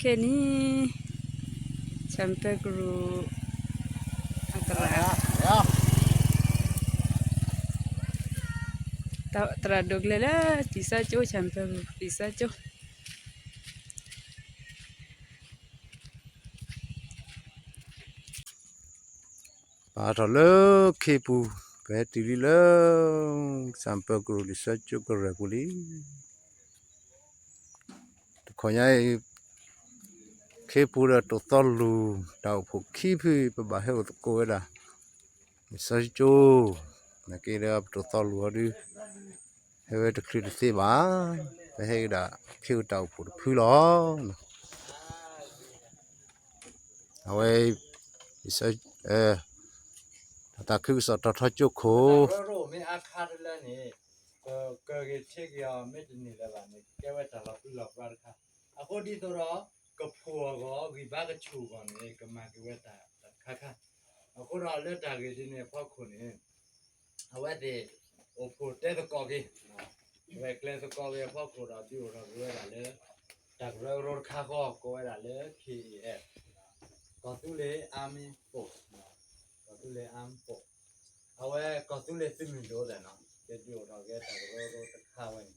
ခဲန့ၣ် ဆၣ်ပၢၤကရူၢ် အသရၣ် သရၣ်ဒိးကျဲလၢ လံာ်စီဆှံကၠိ ဆၣ်ပၢၤကရူၢ် လံာ်စီဆှံကၠိ ပဟးထီၣ်လၢခ့ပူၤ, ပဟဲတုၤလံလၢ ဆၣ်ပၢၤကရူၢ်လံာ်စီဆှံကၠိကရၢၢ်ပူၤလံ. တခီညါအံၤ ခ့ပူၤဒီးတိာ်သီလူၢ်တၢ်အိၣ်ဖှိၣ်ခံဖု ပဘၣ်ဟဲအိၣ်သကိးဝဲဒၣ် လံာ်စီဆှံကၠိ, နာ်က့ဒီးပတိာ်သီလူၢ်အီၤဒုး ဟဲဝဲတချုးတသ့ဘၣ်, ပဟဲက့ၤဒၣ်ခ့ပူၤတၢ်အိၣ်ဖှိၣ်တဖုလီၤ. အဝဲ တၢ်သးခုကစီၣ်တီၤထီကၠိခိၣ် မ့ၢ်အခါတလၢန့ၣ် ကကၢၤက့ၤထံက့ၤအီၤ မ့ၢ်တန့ၢ်လၢၤဘၣ်န့ၣ် ကကဲဝဲတၢ်လီၤပြံလီၤပြါတခါ. အဃိဒ်သိးဒီး ကဖှိၣ်အဂီၢ် ဂံၢ်ဘါကဆူၣ်အဂီၢ်န့ၣ် ကမၤက့ၤဝဲတၢ်တခါခါ. အဃိဒီးလၢတၢ်ဂ့ၢ်ဒ်န့ၣ်အဖီခိၣ်န့ၣ် အဝဲသ့ၣ် အိၣ်ဖှိၣ်တဲသကိးက့ၤ အဝဲကျဲသကိးက့ၤအဖီခိၣ်ဒီး ဒုးအိၣ်ထီၣ်က့ၤဝဲဒၣ်လၢ တၢ်ကရၢကရိတခါဃီ ကိးဝဲဒၣ်လၢ K A F, ကီၢ်သူလ့ၤ Army Force, ကီၢ်သူလ့ၤ Army Force, အဝဲကီၢ်သူလ့ၤသုးမုၢ်ဒိၣ်သ့ၣ်နီၤ ကဒုးအိၣ်ထီၣ်က့ၤတၢ်ကရၢကရိတခါဝဲန့ၣ်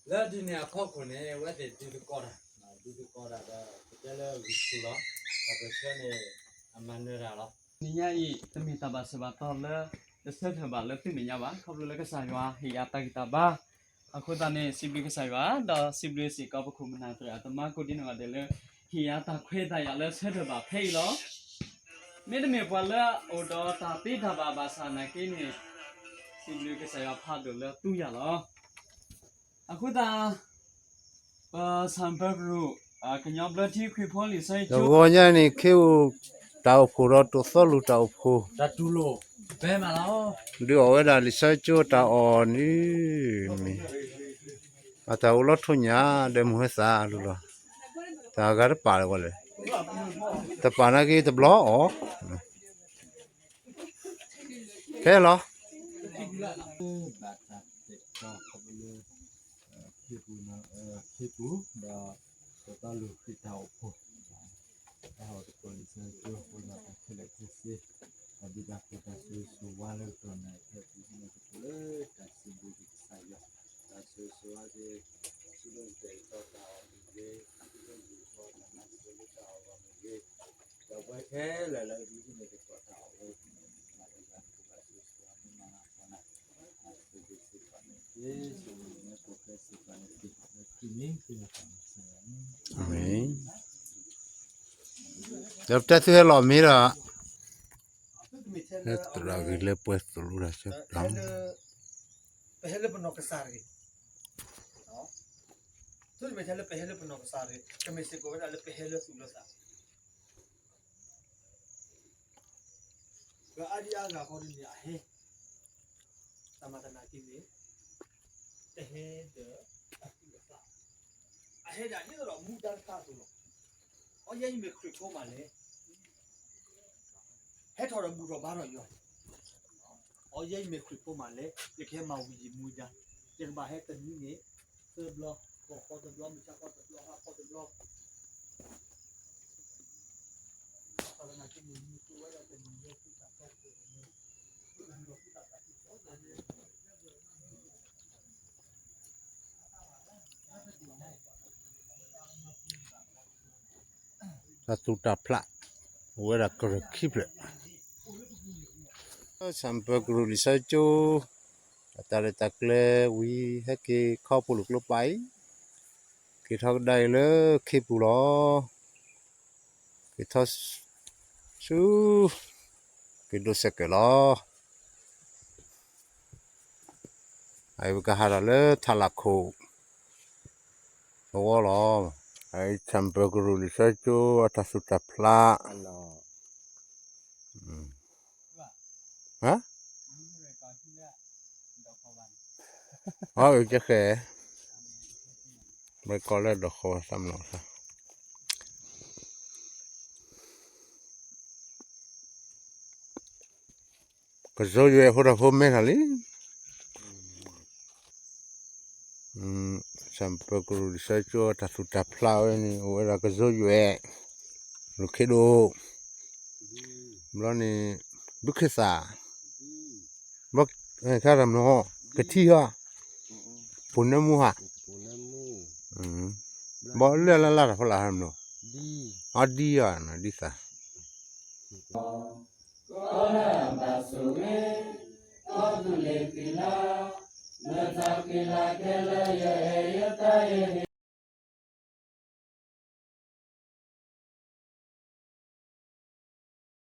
လၢဒ်န့ၣ်အဖီခိၣ်န့ၣ် အဝဲသ့ၣ်ဒုးသကိးတၢ်, ဒုးသကိးတၢ်ဒီး ကတဲလၢဂံၢ်ဆူၣ်လီၤ, တၢ်ပၢၢ်ဆၢန့ၣ် အမၤနၢၤတၢ်လီၤ. နံၤညါအံၤ တမ့ၢ်တၢ်ဘၣ်စၢၤဘၣ်တီၤလၢ တဆၢထၢၣ်ဘၣ်လၢသုမဲာ်ညါဘၣ်, ခီဖျိလၢကစၢ်ယွၤဟ့ၣ်ယၤတၢ်ဂံၢ်တၢ်ဘါ, အဃိသတးန့ၣ် စံးဘျုးကစၢ်ယွၤ ဒီးစံးဘျုးစ့ၢ်ကီးပခိၣ်ပနၢ်သရၣ်သမါကိးဒံနီၢ်ဂၤဒဲးလၢ ဟ့ၣ်ယၤတၢ်ခွဲးတၢ်ယာ်လၢဆၢထၢၣ်ဘၣ်ဖဲအံၤလီၤ. မ့တမ့ၢ်ပှၤလၢအအိၣ်ဒီးတၢ်သ့တၢ်ဘၣ်ဘၣ်ဆၣ်နာ်က့န့ၣ် စံးဘျုးကစၢ်ယွၤဖးဒိၣ်လၢသူယၤလီၤ. အဃိသတး ပဆၣ်ပၢၤကရူၢ် ကညီဘျၢထံခရံာ်ဖိလံာ်စီဆှံကၠိ တဂီၤညါန့ၣ် ခ့ပူၤတၢ်အိၣ်ဖှိၣ်ဒီးတိာ်သီလူၢ်တၢ်အိၣ်ဖှိၣ် ဒုးအီၣ်ဝဲဒၣ်လံာ်စီဆှံကၠိတၢ်အီၣ်န့ၣ် အတၢ်အိၣ်လီၤထိၣ်ညၣ် ဒီးမုၢ်ဟဲသၣ်လူလီၤ, တၢ်ဂၤတပာ်လၢၤဝဲလဲၣ်, တပာ်နာ်က့တဘျီအီၣ် ဖဲလီၤ ဘၣ်တၢ်တဲာ်ကတီၤခီဖျိလၢ ခ့ပူၤ ခ့ပူၤဒီး တိာ်သီလူၢ်ခရံာ်တၢ်အိၣ်ဖှိၣ် တၢ်ဟီၣ်တပၢၢ်လံာ်စီဆှံကၠိ အဃိဒီးတၢ်ခဲလၢာ်ခဲဆ့ တၢ်ဘျုးတၢ်ဖှိၣ်တၢ်ဆိၣ်ဂ့ၤဆိၣ်ဝါလၢကတီၢ်နၢ်အံၤ ဟဲပူၤန့ၣ်ကတိၤလၢတၢ်စံးဘျုးကစၢ်ယွၤ တၢ်ဆိၣ်ဂ့ၤဆိၣ်ဝါက့ၤ ထံလၢကတဲာ်ကတီၤတၢ်အီၣ်မ့ၢ်ဂ့ၤ ထံလၢကတဲာ်ကတီၤတၢ်မၤစၢၤလၢတၢ်အီၣ်ဂီၢ်မ့ၢ်ဂ့ၤ ဒီးပဝဲခဲလၢာ်လၢအဂ့ၤန့ၣ်ကတီၤတၢ်အီၣ်ဝဲ မၤတဂၤကဘၣ်ဆိၣ်ဂ့ၤဆိၣ်ဝါမ့ၢ်မၤလၤကပီၤနၤ အမ့ၢ် ဒီးပတဲသုဟဲလီၤမ့ၢ်ဒီး သရၣ်ဂ့ၤလၢပှဲၤသိၣ်လိတၢ်ဆၢကတီၢ် ပဟဲလၢပနီၢ်ကစၢ်တဂ့ၤ, သုတမ့ၢ်ထဲလၢပဟဲလၢပနီၢ်ကစၢ်တဂ့ၤ, ကမ့ၢ်စ့ၢ်ကီးဝဲဒၣ်လၢပဟဲလၢသူၣ်လၢသး ပှၤအါဒံအါဂၤဃီဒ်န့ၣ် အဟဲ, တၢ်မၤတၢ်နာ်က့န့ၣ် တဟဲဒီးအသူၣ်အသး, အဟဲဒၣ်ဒ်သိးဒီးမူဒါတခါအသိးလီၤ. အီ ယဲယမ့ၢ်ခရံာ်ဖိမးလဲၣ်, ဟဲထီၣ်ဒီးဘူၣ်ထီၣ်ဘါထီၣ်ယွၤ, အီ ယဲယမ့ၢ်ခရံာ်ဖိမးလဲၣ်, ယကဟဲမၤဝံၤယမူဒါ, ယကဘၣ်ဟဲတနွံန့ၣ် သၢဘျီ, ဂီၤခီတဘျီ, မုၢ်ဆါခီတဘျီ, ဟါခီတဘျီ တၢ်သူၣ်တၢ်ဖျး, အိၣ်ဝဲဒၣ်ကရၢၢ်ခံဖျၢၣ်, ဆၣ်ပၢၤကရူၢ်လံာ်စီဆှံကၠိ, တၢ်ရဲၣ်တၢ်ကျဲၤဝံၤ ဟဲက့ၤခီပူၤလိာ်ကျိပာ်အံၤ, က့ၤထီၣ်ကဒါအံၤလၢခ့ပူၤလီၤ. က့ၤထီၣ်ဆူ က့ၤဒိးစဲးကၢၣ်လီၤ. အအံၤပကဟးထီၣ်လၢထးလၢ်ခိၣ်သဝီလီၤ. အအံၤဆၣ်ပၢၤကရူၢ်လံာ်စီဆှံကၠိအတၢ်သူၣ်တၢ်ဖျး ဟါ အကဲဃဲ, မ့ၢ်ကီးလၢဒီးဃီသးမနီၤသး, ကစီယွဲၢ်အဃိတၢ်ဖိမဲထီၣ်လံ, ဆ ဆၣ်ပၢၤကရူၢ် လံာ်စီဆှံကၠိ တၢ်သူၣ်တၢ်ဖျးဝဲန့ၣ် အိၣ်ဝဲဒၣ်ကၠိယွဲၣ်, လူၤခ့ဒိၣ်, ဘျီန့ၣ် ဘုခ့သၣ်, ဘျီ ခဲတၢ်မနီၤ ကထံၣ်ဟီ, ပိာ်နၢမူဟါ, ဘီလၢလၢ်လၢ်တၢ်ဖီလာ်ဟါမနီၤ, အီဒံအီနၤ ဒ်သၣ် ကီလၢအဘၣ်ဆိၣ်ဂ့ၤ, ကီသူၣ်လ့ၤသံလါ, လၢတၢ်က့ၤလၢကဲလၢယအဲၣ်ယတၢ်အံၤ